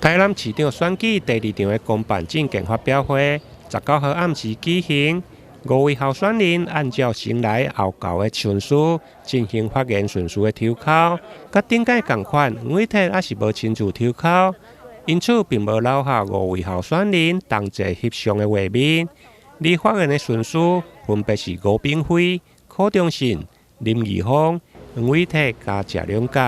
台南市長選舉第二場的公辦政見發表會，19號暗時舉行。五位候選人按照先來後到的順序進行發言順序的抽籤，佮頂屆仝款，黃偉哲猶是無親自抽籤，因此並無留下五位候選人同齊翕相的畫面。而發言的順序分別是吳秉卉、柯中信、林義峰、黃偉哲佮謝龍介。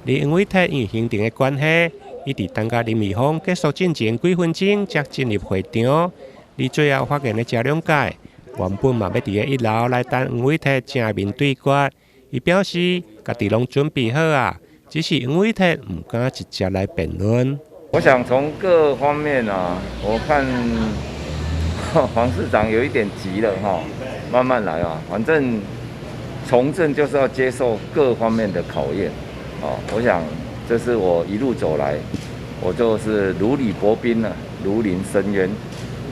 而黃偉哲因為行程的關係，一直等甲林義峰結束進前幾分鐘才進入會場。而最後發言的謝龍介，原本嘛欲佇咧一樓來等黃偉哲正面對決，伊表示家己攏準備好啊，只是黃偉哲毋敢直接來辯論。我想從各方面啊，我看黃市長有一點急了哈，慢慢來啊，反正從政就是要接受各方面的考驗啊。我想這是我一路走來，我就是如履薄冰啊，如臨深淵，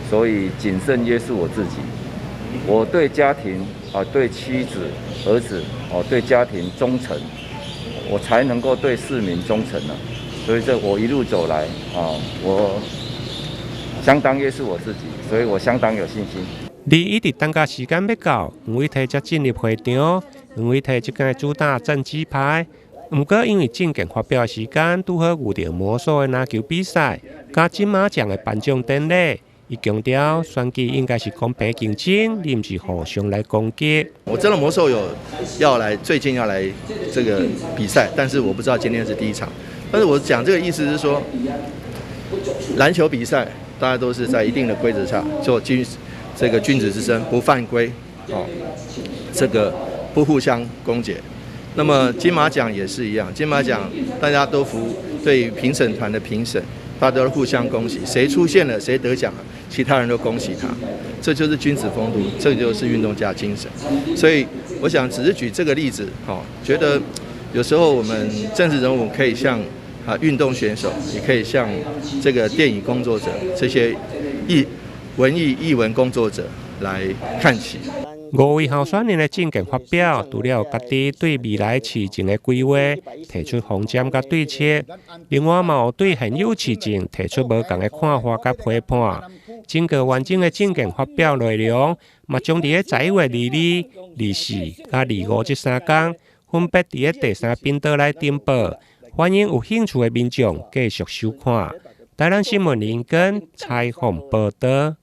所以謹慎約束我自己。我對家庭啊，對妻子、兒子哦，對家庭忠誠，我才能夠對市民忠誠啊。所以這我一路走來啊，我相當約束我自己，所以我相當有信心。而一直等到時間欲到，黃偉哲才進入會場。黃偉哲這工主打政績牌，毋過因為政見發表的時間拄好遇著魔獸的籃球比賽，佮金馬獎的頒獎典禮。伊強調選舉應該是公平競爭，而毋是互相來攻擊。我知道魔獸有要來，最近要來這個比賽，但是我不知道今天是第一場。但是我講這個意思是說，籃球比賽大家都是在一定的規則下做這個君子之爭，不犯規，哦，這個不互相攻訐。那麼金馬獎也是一樣，金馬獎大家都服對評審團的評審，大家都互相恭喜，誰出現了，誰得獎了，其他人都恭喜他，這就是君子風度，這就是運動家精神。所以我想只是舉這個例子，哈，覺得有時候我們政治人物可以像運動選手，也可以像這個電影工作者這些文藝藝文工作者來看齊。五位候選人的政見發表，除了家己對未來市政的規劃提出方針佮對策，另外嘛有對現有市政提出無仝的看法佮批判。整個完整的政見發表內容，嘛將佇咧11月22、24佮25這三工，分別佇咧第三頻道來轉播。歡迎有興趣的民眾繼續收看。台南新聞林根採訪報導。